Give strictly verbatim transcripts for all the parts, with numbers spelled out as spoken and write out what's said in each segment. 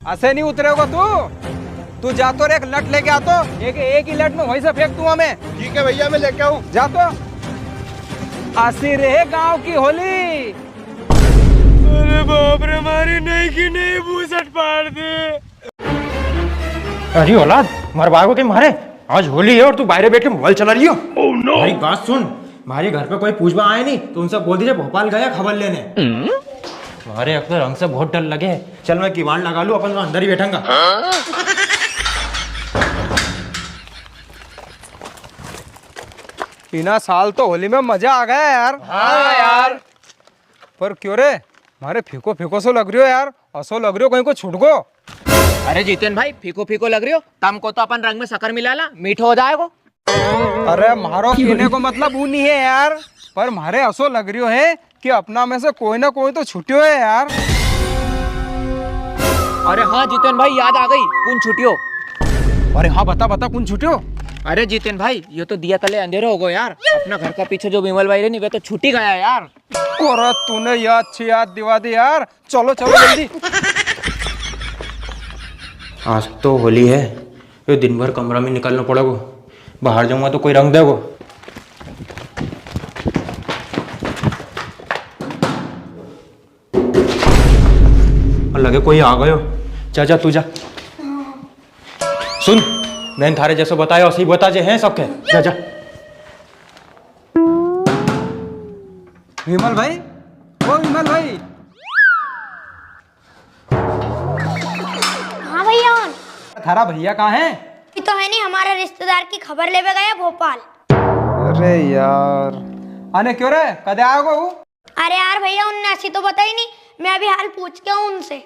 असे नी उतरेगो तू। तू जा तो रे, एक लठ लेके आ तो, एक, एक ही लठ में वहीं से फेंक दूंगा मैं। ठीक है भैया, मैं लेके आऊं। जा तो। असी रे गांव की होली। अरे बाप रे, मारी नहीं की नहीं, बूसट पाड़ दे। अरे औलाद, मार बागो के मारे, आज होली है और तू बाहरे बैठ के मोबाइल चला रियो। Oh no! मारी बात सुन, मारे घर पे कोई पूछबा आए नी तो उनसे बोल दीजे भोपाल गया खबर लेने। मारे एक तो रंग से बहुत डर लगे। चल मैं किवाड़ लगा लूं, अपन तो अंदर ही बैठेंगा। इना साल तो होली में मजा आ गया यार। हाँ यार। पर क्यों रे, मारे फीको फीको सो लग रियो यार, असो लग रियो कहीं को छूट गो। अरे जितेन भाई, फीको फीको लग रियो, तम को तो अपन रंग में शक्कर मिला ला, मीठो हो जाएगो। अरे, म्हारो कहने को मतलब वो नहीं है यार, पर म्हारे असो लग रियो है कि अपना में से कोई ना कोई तो छुट्यो है यार। अरे हाँ जितेन भाई, याद आ गई, कुण छुट्यो? अरे हाँ, बता बता, कुण छुट्यो? अरे जितेन भाई, यो तो दिया तले अंधेरो हो गयो यार। अपना घर का पीछे जो विमल भाई रे नी, वे तो छुटी गया यार। अरे तूने ये अच्छी याद दिवा दी यार। चलो चलो जल्दी। आज तो होली है, यो दिन भर कमरा में निकालना पड़ेगो, बाहर जाऊंगा तो कोई रंग देगो। और लगे कोई आ गयो। जा जा तू जा। सुन, मैंने थारे जैसे बताया, ऐसे ही बता जे हैं सबके। जा जा। विमल भाई, ओ विमल भाई। हाँ भैया, उन। थारा भैया कहाँ है? ये तो है नी, हमारे रिश्तेदार की खबर लेवे गया भोपाल। अरे यार, अने क्यों रे, कदे आएगो वो? अरे यार भैया, उनने ऐसी तो बताई नी, मैं अभी हाल पूछ के हूँ उनसे।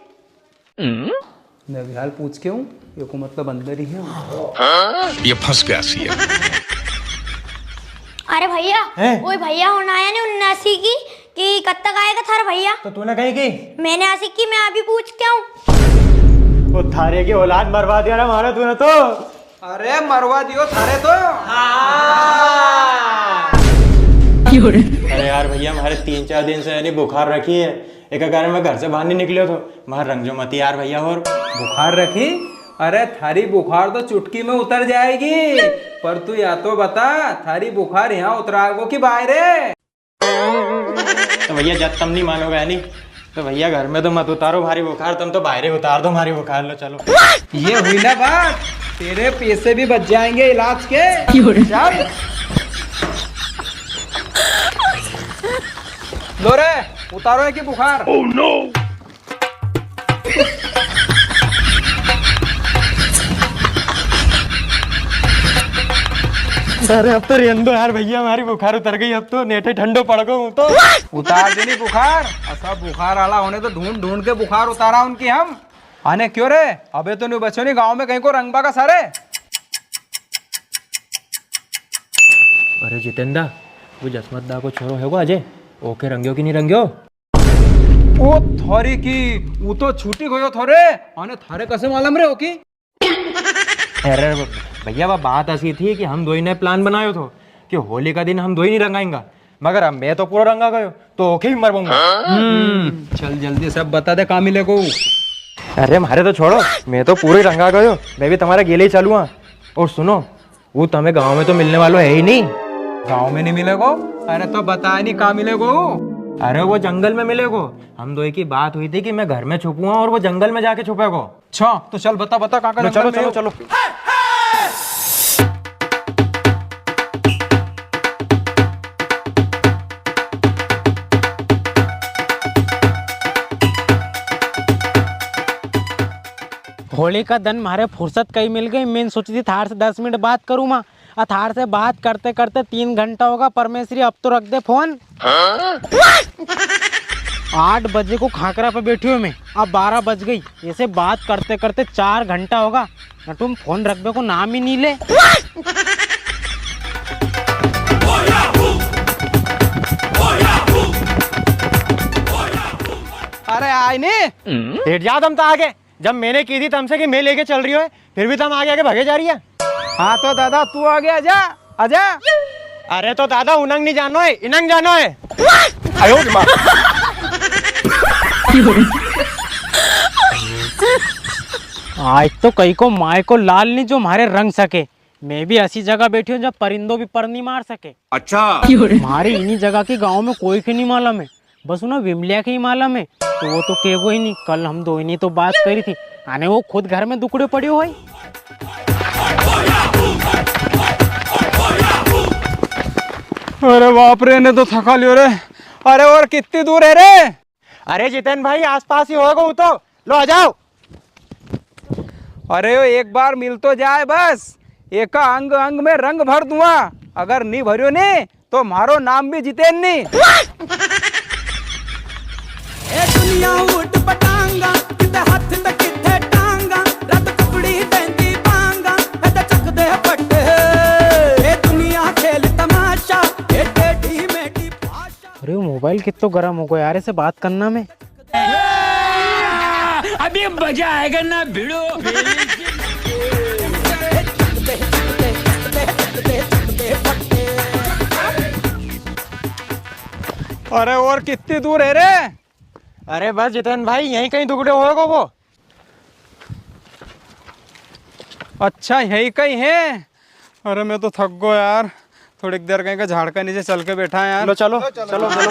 मैं अभी हाल पूछ के हूँ, ये को मतलब अंदर ही है। ये फंस गया सी है। अरे भैया, हैं? वो भैया होना आया नी उन्नासी की, कि कब तक आएगा थारा भैया? तो तूने कहीं की? मैंने ऐसी की, मैं अभी पूछ के हूँ। ओ थारे की औलाद, मरवा दिया ना मारा तूने तो। अरे मरवा दियो थारे तो। हाँ। अरे यार भैया, मारे तीन चार दिन से यानी बुखार रखी है, एका कारण मैं घर से बाहर नी निकल्यो थो। मार रंग जो मती यार भैया, और बुखार रखी? अरे थारी बुखार तो चुटकी में उतर जाएगी, पर तू या तो बता, थारी बुखार यहाँ उतरागो की बाहरे? तो भैया जब तम नी मानोगा है नी, तो भैया घर में तो मत उतारो भारी बुखार, तम तो बाहरे उतार दो मारी बुखार। लो चलो। ये हुई ना बात, तेरे पैसे भी बच जाएंगे इलाज के। चल। लो रे, उतारो है कि बुखार? Oh no! अरे अब तो रेन दो यार भैया, मारी बुखार उतर गई, अब तो नेठे ठंडो पड़ गयो हूँ तो। उतार देनी बुखार, असा बुखार आला होने तो ढूंढ ढूंढ के बुखार उतारा उनकी हम। अने क्यों रे, अबे तो नी बच्यो नी गांव में कहीं को रंगबा का सारे। अरे जितेंद्र, वो जसमत दा को छोरो है वो अजय, ओके रंग्यो की नी रंग्यो? ओ थारी की, वो तो छूटी गयो थो रे, अने थारे कसे मालूम रे ओकी? अरे भैया, वो बात ऐसी थी कि हम दोई ने plan बनायो थो कि होली का दिन हम दोई नी रंगाएंगा, मगर अब मैं तो पूरो रंगा गयो, तो ओके भी मरवाऊंगा। हम्म, चल जल्दी सब बता दे, कहाँ मिलेगो? अरे मारे तो छोड़ो, मैं तो पूरो ही रंगा गयो, मैं भी तमारे गेले ही चलूंगा। और सुनो, वो तमे गांव में तो मिलने वालो है ही नी। गांव में नी मिलेगो? अरे तो बता नी, कहाँ मिलेगो? अरे वो जंगल में मिलेगो। हम दोई की बात हुई थी कि मैं घर में छुपूंगा और वो जंगल में जाके छुपेगो। अच्छा, तो चल बता, बता, कहाँ का जंगल में हो? चलो, चलो। होली का दन म्हारे फुर्सत कई मिल गई, मैंने सोची थी थार से दस मिनट बात करूँ माँ, आ थार से बात करते करते तीन घंटा होगा। परमेश्वरी, अब तो रख दे फोन। आठ बजे को खाकरा पे बैठी हूँ मैं, अब बारह बज गई। ऐसे बात करते करते चार घंटा होगा, ना तुम फोन रखबे को नाम ही नी ले। अरे आय नी। हट जा तम तो आगे। जब मैंने की थी तमसे कि मैं लेके चल रियो हूँ, फिर भी तम आगे आगे भागे जा रिया है। हाँ तो दादा, तू आगे आजा, आजा। अरे तो दादा, उनंग नी जानो है, इनंग जानो है। आयो रे माँ। आज तो कई को माय को लाल नी जो म्हारे रंग सके। मैं भी ऐसी जगह बैठी हूँ जहाँ परिंदो भी पर नी मार सके। अच्छा। म्हारे इन्हीं जगह की गाँव में कोई के नी मालूम है, बस उन्हें विमलिया के ही मालूम है। तो वो तो केगो ही नी, कल हम दोई ने तो बात करी थी, अने वो खुद घर में दुकड़े पड़्यो होय। अरे बाप रे, इन्हें तो थका लियो रे। अरे और कितनी दूर है रे? अरे जितेन भाई, आसपास ही होगा वो तो। लो आ जाओ। अरे यो एक बार मिल तो जाए बस, एका अंग अंग में रंग भर दूंगा। अगर नी भर्यो नी तो म्हारो नाम भी जितेन नी। ए दुनिया ऊट पटांगा, किते हाथ ते किते टांगा, रत कुकड़ी देंदी बांगा, ए ते चक दे पट। ए दुनिया खेल तमाशा, ए टेढ़ी मेढ़ी भाषा। अरे, वो मोबाइल कित्तो गरम हो गयो यार, इसे बात करना में। अभी मजा आएगा ना भिड़ो। अरे, और कितनी दूर है रे? अरे बस जितेन भाई, यहीं कहीं दुकड़े होएगा वो। अच्छा, यही कहीं है। अरे मैं तो थक गो यार, थोड़ी देर कहीं का झाड़ का नीचे चल के बैठा है यार। लो चलो, चलो, चलो।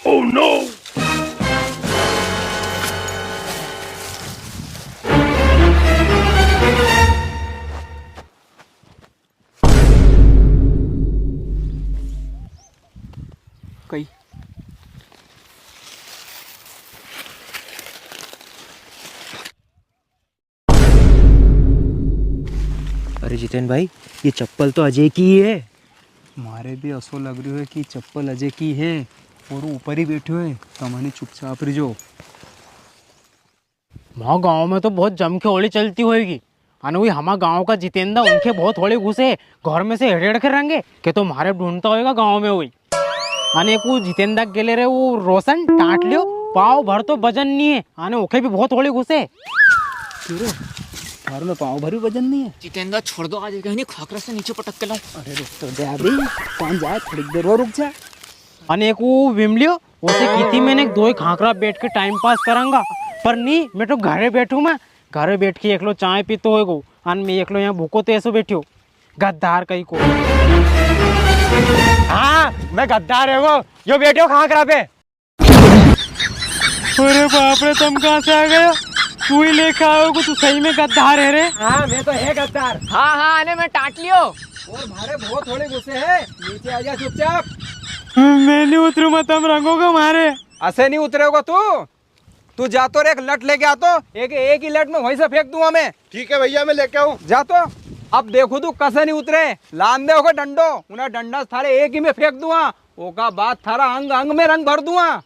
Oh no! कई। अरे जितेन भाई, ये चप्पल तो अजय की ही है। म्हारे भी असो लग रह्यो है कि चप्पल अजय की है और वो ऊपर ही बैठ्यो है, तो हमने चुपचाप रही जो। म्हां गांव में तो बहुत जम के होली चलती होएगी। अने वही हमारा गांव का जितेंद्र, उनके बहुत होली घुसे, घर में से हेड़ हेड़ के रंगे, के तो म्हारे ढूंढता होएगा गांव में वही। अने एक वो जितेंद्र के गेले रे, वो रोशन टाट लियो, पाव भर तो वजन नी है, अने ओके भी बहुत होली घुसे। क्यों रे, थारे में पाव भर भी वजन नी है? जितेंद्र छोड़ दो, आज कहीं नी खाकरा से नीचे पटक के लाऊं। अरे रुक तो जा अभी, कौन जाए, थोड़ी देर और रुक जा। अने एक वो विमलियो, उसे की थी मैंने, दो ही खाकरा बैठ के टाइम पास करांगा, पर नी, मैं तो घरे बैठू, मैं घरे बैठ के एकलो चाय पीतो होएगो, अन मैं एकलो यहाँ भूखो तो ऐसो बैठ्यो, गद्दार कहीं को। हाँ, मैं गद्दार है वो, यो बैठो खाकरा पे। अरे बाप रे, तुम कहाँ से आ गए? तू ही लेके आयो को, तू सही में गद्दार है रे। हाँ, मैं तो है गद्दार। हाँ, हाँ, अने मैं टाट लियो। और म्हारे बहुत थोड़े गुस्से है, नीचे आ जा चुपचाप। मैं नहीं उतरूँ, मैं तम रंगोगा म्हारे। असे नहीं उतरेगा तू, तू जा तो रे, एक लट लेके आ तो, एक, एक ही लट में वहीं से फेंक दूंगा मैं। ठीक है भैया, मैं लेके आऊँ। जा तो। अब देखो तू कसे नहीं उतरे, लान दे ओके डंडो, उन्हें डंडा से थारे एक ही में फेंक दूंगा, ओका बाद थारा अंग अंग में रंग भर दूंगा।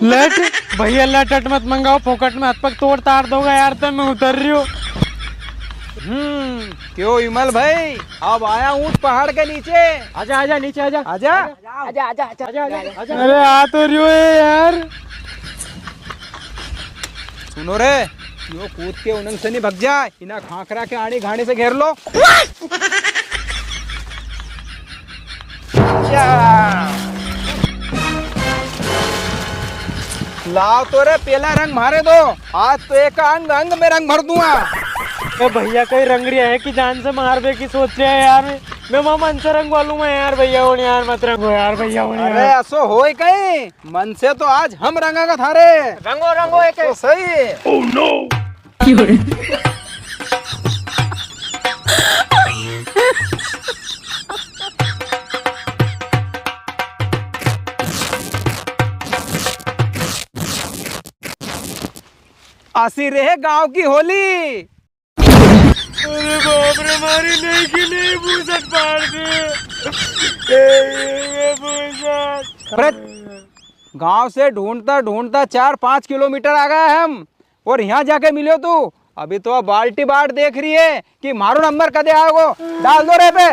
लट, भैया लट अट मत मंगाओ, फोकट में हाथ पग तोड़ ताड़ दोगा यार, तब मैं उतर रही हूँ। हम्म, क्यों विमल भाई, अब आया ऊंट पहाड़ के नीचे। आजा, आजा, नीचे आजा। आजा। आजा, आजा, आजा, आजा, आजा। अरे आ तो रियो है यार। सुनो रे, यो कूद के उनंग से नहीं भग जाए, इना खाखरा के आड़ी घाणी से घेर लो। या। लाओ तो रे, पेला रंग मारे दो, आज तो एक अंग अंग में रंग भर दूंगा। ए भैया, कोई रंग रिया है कि जान से मारबे की सोच रिया है यार। मैं मामा मन से रंग वालू मैं यार, भैया होण यार, मत रंगो यार, भैया होण अरे यार। असो होय कई, मन से तो आज हम रंगांगा थारे। रंगो, रंगो एक तो सही। Oh no! असी रहे गांव की होली। अरे बाप रे, मारी नहीं की नहीं, भूसट फाड़ दे। ए, ए, भूसट। अरे, गांव से ढूंढता ढूंढता चार पाँच किलोमीटर आ गया हम, और यहाँ जाके मिलो तू। अभी तो बाल्टी बाट देख रही है कि मारो नंबर कदे आओगो। डाल दो रे पे।